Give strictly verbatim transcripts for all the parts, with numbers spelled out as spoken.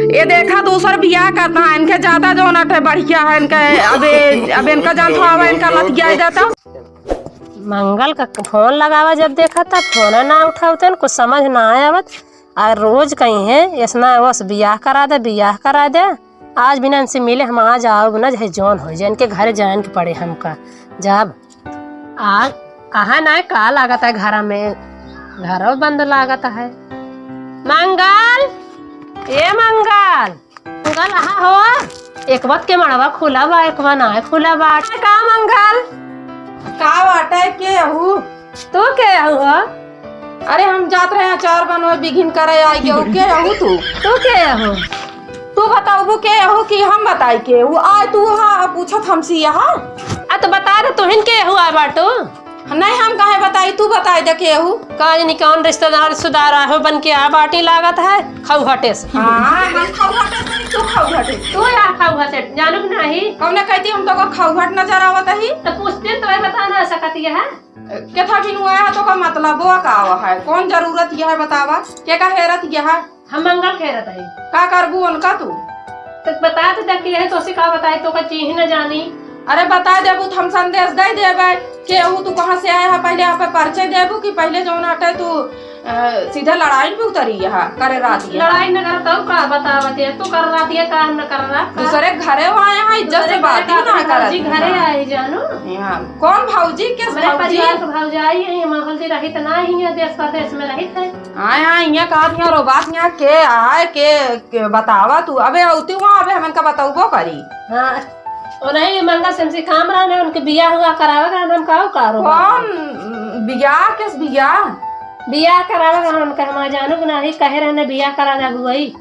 ये देखा, दूसर बियाह करता है, इनके ज्यादा जौन अटे बढ़िया है, इनके अबे, अब इनका जान तो आवा, इनका लतिया जाता। मंगल का फोन लगावा, जब देखा तब फोन ना उठावतन, कुछ समझ ना आवत। आ रोज कहीं है, इसना बस बियाह करा दे, बियाह करा दे। आज बिना इनसे मिले हम आज आउब ना, चाहे जौन होइ जाए, इनके घरे जाए के पड़े हमका। जब आ, कहाँ ना का लागत है घर में, घरो बंद लागत है। मंगल, ए मंगल, मंगल, अहा हो, एक बात के मड़वा खुला बा, एक बा ना खुला बा। का मंगल? का बाटे, के हऊ? तू के हऊ हो? अरे, हम जात रहे अचार बनवे, बिघिन करे आई गयो। के हऊ तू? तू के हऊ? तू बताबू के हऊ कि हम बताई के हऊ? आय तू हा पूछत हमसे यहाँ? आ तो बता दे, तुहिन के हऊ आ बाटू? नहीं, हम काहे बताई, तू बताई दे के हऊ। का जानी कौन रिश्तेदार सुदार आहो बन के आ बाटी लागत है, खौहटे से। हाँ, हम खौहटे से, तू खौहटे से। तू या खौहटे, जानू कि नहीं? कौने कहती हम तो को खौहट नजर आवत ही? तो पूछते तो ये बता ना सकती है। केथा बिनु आया है, तो का मतलब वो का है? कौन जरूरत यह है बतावा? के का हेरत यह है? हम मंगल के हेरत है। का करबू उनका तू? तो बता तो दे के है, तो से का बताई, तो का चीज न जानी। अरे बता देबू तो हम संदेश दे देबे। केहू तू कहाँ से आया है, पहले यहाँ पे परिचय देबू कि पहले जौन हटे तू, अ, सीधा लड़ाई पे उतरी है, करे रात ये। लड़ाई न करत हूँ का बतावत है, तू कर रात ये काम न कर रहा का? दूसरे घरे वो आया है, इज्जत से दूसरे बात घरे ही ना का करत भौजी घरे है। आई जानू। यहाँ कौन भौजी, किस हमरे भौजी? परिवार के भौजाई है, माहौल जी रहित ना ही है, देश परदेश में रहित है। आय, आय, यहाँ कहत यहाँ रोबात यहाँ के आय, के, के बतावा तू। अबे अउती वहाँ, अबे हमन का बतउबो करी। हाँ, ओ नहीं, मंगल से हमसे काम रहा ना, उनके बियाह हुआ करावे का, हम का कारो। कौन बियाह, किस बियाह? बियाह करावे का, उनका हम जानू के नाही, कहे रहने बियाह करा दे अगुआई।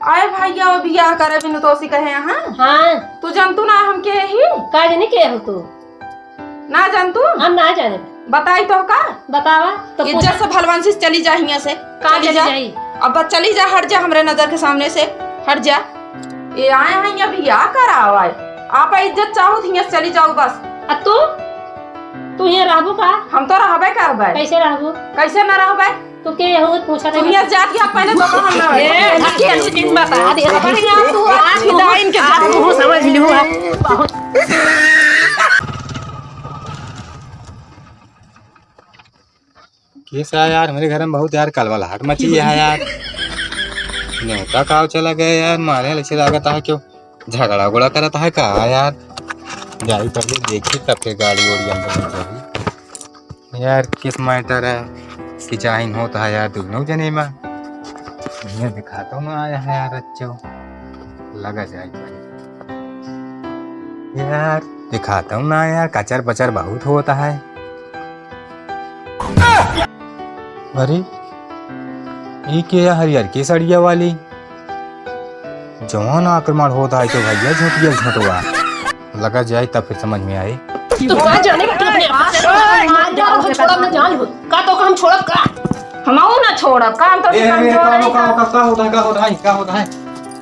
आय भैया, वो बियाह करे बिनु तो सी कहे, हाँ? हाँ। तू जानतू ना हम के ही? का जानी के हो तू? ना जानतू? हम ना जाने। बताई तो का? बतावा। तो इज्जत पूछा। से भलवांसी से चली जा हियां से। का चली चली जा। जाई? अब बस चली जा, हट जा हमरे नजर के सामने से, हट जा। ये आए हैं यहाँ बियाह करावा है। आप इज्जत चाहो तो हियां से चली जाओ बस। आ तू? तू हियां रहबू का? हम तो रहबे करबे। कैसे रहबू? कैसे ना रहबे? तू के हो पूछा था? दुनिया जात के आप पहले तो हम ना ए, के ऐसे दिन बता दे। अरे यार, तू आज विदाई इनके आज तू समझ लियो आप। बहुत कैसा यार, मेरे घर में बहुत यार कलबलाहट मची है यार। नेवता काव चला गया यार, मारे लच्छे लागत है, क्यों झगड़ा उगड़ा करत है का यार? जाई पहले देखी, तब फिर गाड़ी ओड़ी अंदर में जाई। यार, किस मैटर है? किचाइन होत है यार, दोनों जने में। ये दिखाता हूँ ना आया है यार, अच्छो। लगा जाए भाई। यार, दिखाता हूँ ना यार, कचर पचर बहुत होता है। अरे, ई के है हरियर के सड़िया वाली? जवान आक्रमण होता है तो भैया झोंटिया झोंटवा। लगा जाए तब फिर समझ में आए। तू का जाने का तू अपने आप से मार जा, हम छोड़ब ना जान हो। का तो हम छोड़ब का? हम आऊ ना छोड़ब का, हम तो ए, ए, ए, कमजोर का, है का, का? का, का होता है, का होता है, का होता है?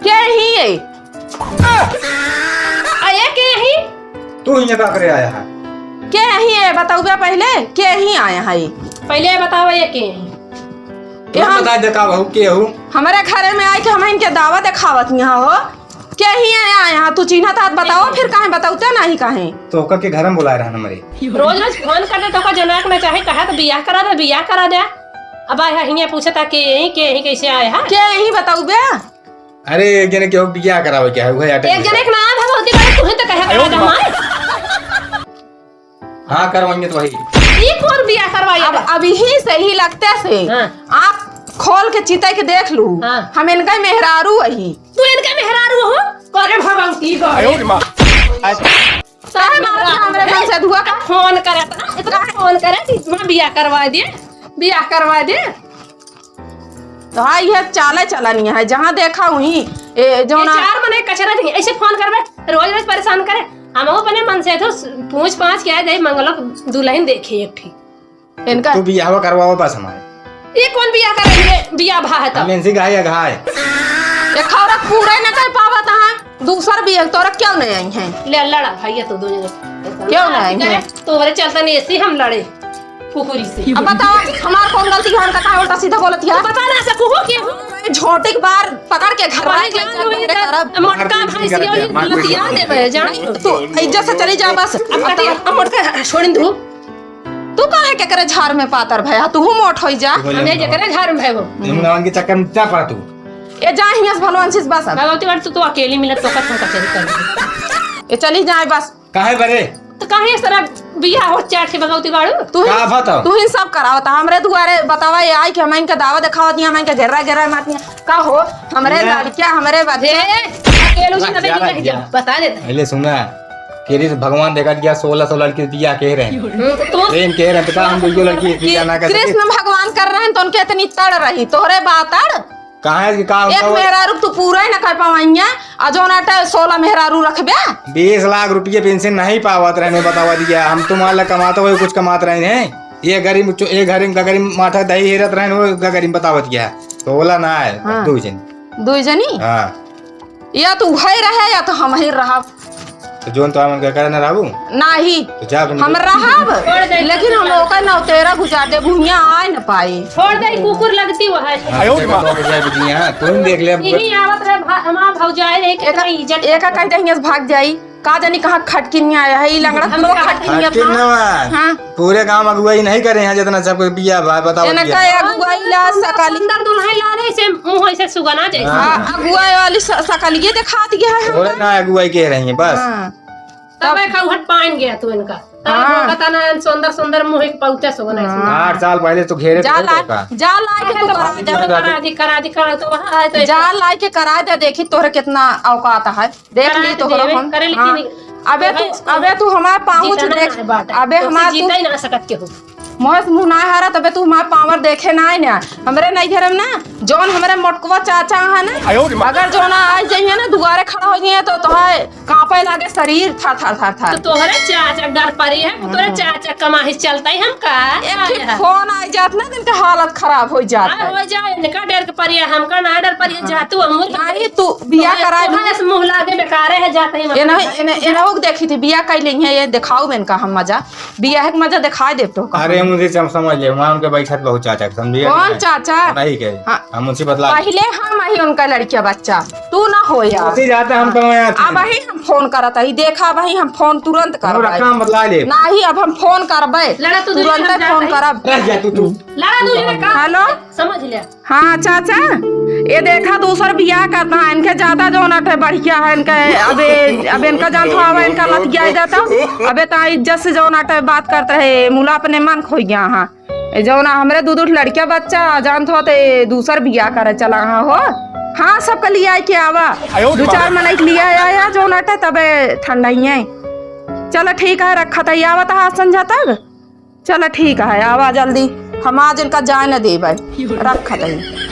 के ही है? आ, ये के ही? तू हियां का करे आया है? के ही है, बताउबे पहले, के ही आया है? पहले ये बताओ, ये के ही? तुरंत यहाँ बता दे का बहू, के हो? हमारे घरे में आई के हम इनके दावा देखावत यहाँ हो। के ही आया यहाँ? तू चिन्हत हाथ बताओ, फिर काहे बताउते नहीं काहे? तो ओकर के घर में बुलाए रहन हमरे। रोज रोज फोन कर दे तो का जनाक ना चाहे, कहा तो बियाह करा दे, बियाह करा दे। अब आया हियां पूछता के ही, के ही कैसे आया है? के ही बताउबे? अरे, एक जने के हो बियाह करावे के है, उहे आटे एक में। जने के नाम है, बहुत ही बड़े, तुहे तो कहे करा दे हमार। हाँ, करवाएंगे तो वही। ई कौन बियाह करवाई अब, है? अब यही सही लगते से हाँ। आँख खोल के चितई के देख लू। हाँ। हम इनका मेहरारू अही। तू इनका मेहरारू हो? करे भगवती गो। आयो रे माँ। काहे मारत है हमरे मन से धुआ का? फोन करे इतना, इतना फोन करे कि माँ बियाह करवा दे, बियाह करवा दे। तो हाँ, यह चाले चलनी है, जहाँ देखा वहीं, ए, ये जौना चार मने कचरा नहीं, ऐसे फोन करबे, रोज रोज परेशान करे। हम अपने मन से तो पूछ पाछ के दे, मंगलो दुल्हन देखे एक ठी। इनका तू बियाहवा करवावा बस हमारे। ये कौन बियाह करेंगे? बियाह भा है तब। हम इनसे गाय अघाय। ये खौरा पूरा न कर पावत है, दूसर बियाह तोरा क्यों नहीं आई है? ले लड़ा भैया तो दो जने। क्यों नहीं आई है? तोरे चलते नहीं ऐसे हम लड़े। कुकुरी से। अब बताओ, हमार कौन गलती है? हम तो काहे उल्टा सीधा बोलत है? तो बता ना सकू हो के हो? झोंटे के बार पकड़ के घर हमारे में जान ले हुई जाए, तो करब। मोटका भैंसिया ये लतिया देबे, जान। तू इज्जत से चली जा बस। अब कथी, अब मोटका छोड़िन दू। तू काहे के करे झार में पातर भया? तू मोट होई जा। तू बोले हमें ना। जेकरे झार में भय हो। तुम नावन के चक्कर में जा पड़ा तू। ए जा हियां से भलवान से बस अब। भगवती बार तू तो अकेली मिलत तो कथन कचेरी कर। ए चली जाए बस। काहे बरे? तो काहे सारा बियाह हो चाट के भगवती गाड़ू? तू ही, का बताओ? तू ही सब करावता। हमरे दुआरे बतावा, ये आई कि हम इनका दावा दिखावत नहीं, हम इनका घेरा घेरा मारती हैं। का हो? हमरे ना। लड़किया, हमरे बच्चे। ए, अकेलू से रख नबे जा, की रख नहीं जा। जा, बता देता। पहले सुना, केरी से भगवान देखा दिया, सोलह सौ लड़की बियाह कह रहे हैं। हम्म, तो तू प्रेम कह रहे हैं, तो का हम दुइयो लड़की बियाह ना कर सके? कृष्ण भगवान कर रहे हैं, तो उनके इतनी तड़ रही, तोहरे बातड़। कहाँ है कि का एक होता है? मेहरारू तू पूरा ही ना कर पावइया, आ जौन आटे सोलह मेहरारू रखबे। बीस लाख रुपये पेंशन नहीं पावत रहने, बतावा दिया। हम तो मान ला कमाते हुए कुछ कमात रहे हैं। ये गरीब चो-, ये गरीब गगरी माठा दही हेरत रहे, वो गगरी बतावत गया। तो बोला ना है, हाँ। दो जन। दो जनी? हाँ। या तो उहै रहे या तो हमही रहब। तो जौन तो हमन के करे ना रहबू? नाही। तो जा अपने हम रहब, छोड़ दे, लेकिन हम ओकर नौतेरा गुजार देब, भुइयां आए न पाई। छोड़ दे, कुकुर लगती वो है। हाँ, आयो तो रे माँ। बाप रे, बुझिया, तू ही देख ले अब। यही आवत रहे भा-, हमार भौजाई रहे, कितना एका, इज्जत एका करते। कह देंगे भाग जाई, का जानी कहाँ खटकिन आया है, ई लंगड़ा हम लोग का खटकिन खटकिन था। ना बा। हाँ। पूरे गांव अगुवाई नहीं करे हैं, जितना सबको बिया बा, बताओ इनका बिया। अगुवाई ला सुंदर सकली। सुंदर दुल्हन ला रहे, से मुंह ऐसे सुगना जैसे। हाँ। हाँ, अगुवाई वाली स-, सकलिए दिखा दिया है हमका। थोड़े ना अगुवाई कह रही हैं, बस। हाँ। तब तब एक उहट पाइन गया तू इनका। तब हाँ। वो कहता ना, सुंदर सुंदर मुंह एक पौते सुगना हाँ। ऐसे। आठ साल पहले तो घेरे जा थे ला, का। जा ला के अरे तू तो करा दे। करा दी, करा दी, करा तो वहाँ आए तो जा ला के करा दे, देखी तोहरे कितना औकात है। देख करा ली के तोहरा देवे, हम। करे लेकिन हाँ। अबे तू, इसको अबे तू हमार पाँव जीतना देख, ना है बाटा। अबे तो हमार जीता तू ही ना सकत के हो। मोहस मुँह ना हारा, तबे तू हमार पावर देखे ना है ना। हमरे नहीं धरम ना, जौन हमरे मोटकवा चाचा है ना, आयो रे माँ। अगर जौन आ जाइए ना, दुआरे खड़ा हो जाइए तो तोहार कांपे लागे शरीर, थर, थर, थर, थर। तो तोहरे चाचा डर परी है, तोहरे हाँ। चाचा कमाही चलता ही हम का? एक ठे फोन आ जात ना, दिन के हालत खराब हो जात हाँ, है। हो जाए, इनका डर के परी है, हमका ना डर परी है, हाँ। जा तू अमूल। नहीं, तू बिया तोहरे, कराए तोहरे दू। से मुँह लागे बेकारे है, जाते ही ये नहीं, इन्हें, इन्हें वो देखी थी, बिया कई लेंगे, ये दिखाऊ में इनका हम मजा, बिया है कि मजा दिखाई देब तो का। अरे, मुझे सम-, समझ ले, वहाँ उनके बैठत बहुत चाचा के, समझिए कौन ना? चाचा? नहीं के, हाँ। हम उनसे बतला पहिले हम ही उनका लड़किया बच्चा, तू ना हो यार। उसी जाते हम कहाँ यहाँ थे? अब ही हम फोन करत हई, देखा, अब ही हम फोन तुरंत हम करबै। रखा, हम बतला ले। नाही, अब हम फोन करबै। लड़ा तू तुरंते फोन करब। रह जा तू, तू। लड़ा तू जने का हेलो? समझ ले। हाँ चाचा, ये देखा दूसर बियाह करता है, इनके ज्यादा जौन अटे बढ़िया है, इनके अबे, अब इनका जान तो आवा, इनका लतिया जाता। अबे ता इज्जत से जौन अटे बात करते है, मुला अपने मन खोई गया हाँ। ए जौन हमरे दू दू लड़किया बच्चा जान तो ते दूसर बियाह करे चला हाँ हो। हाँ सबका लिया के आवा, आयो दू चार मनई के लिया आया जौन अटे तबे ठंडा ही है। चला ठीक है रखा था, आवत है संझा तक। चला ठीक है, आवा जल्दी, हम आज इनका जाए न देबै, रखत हई।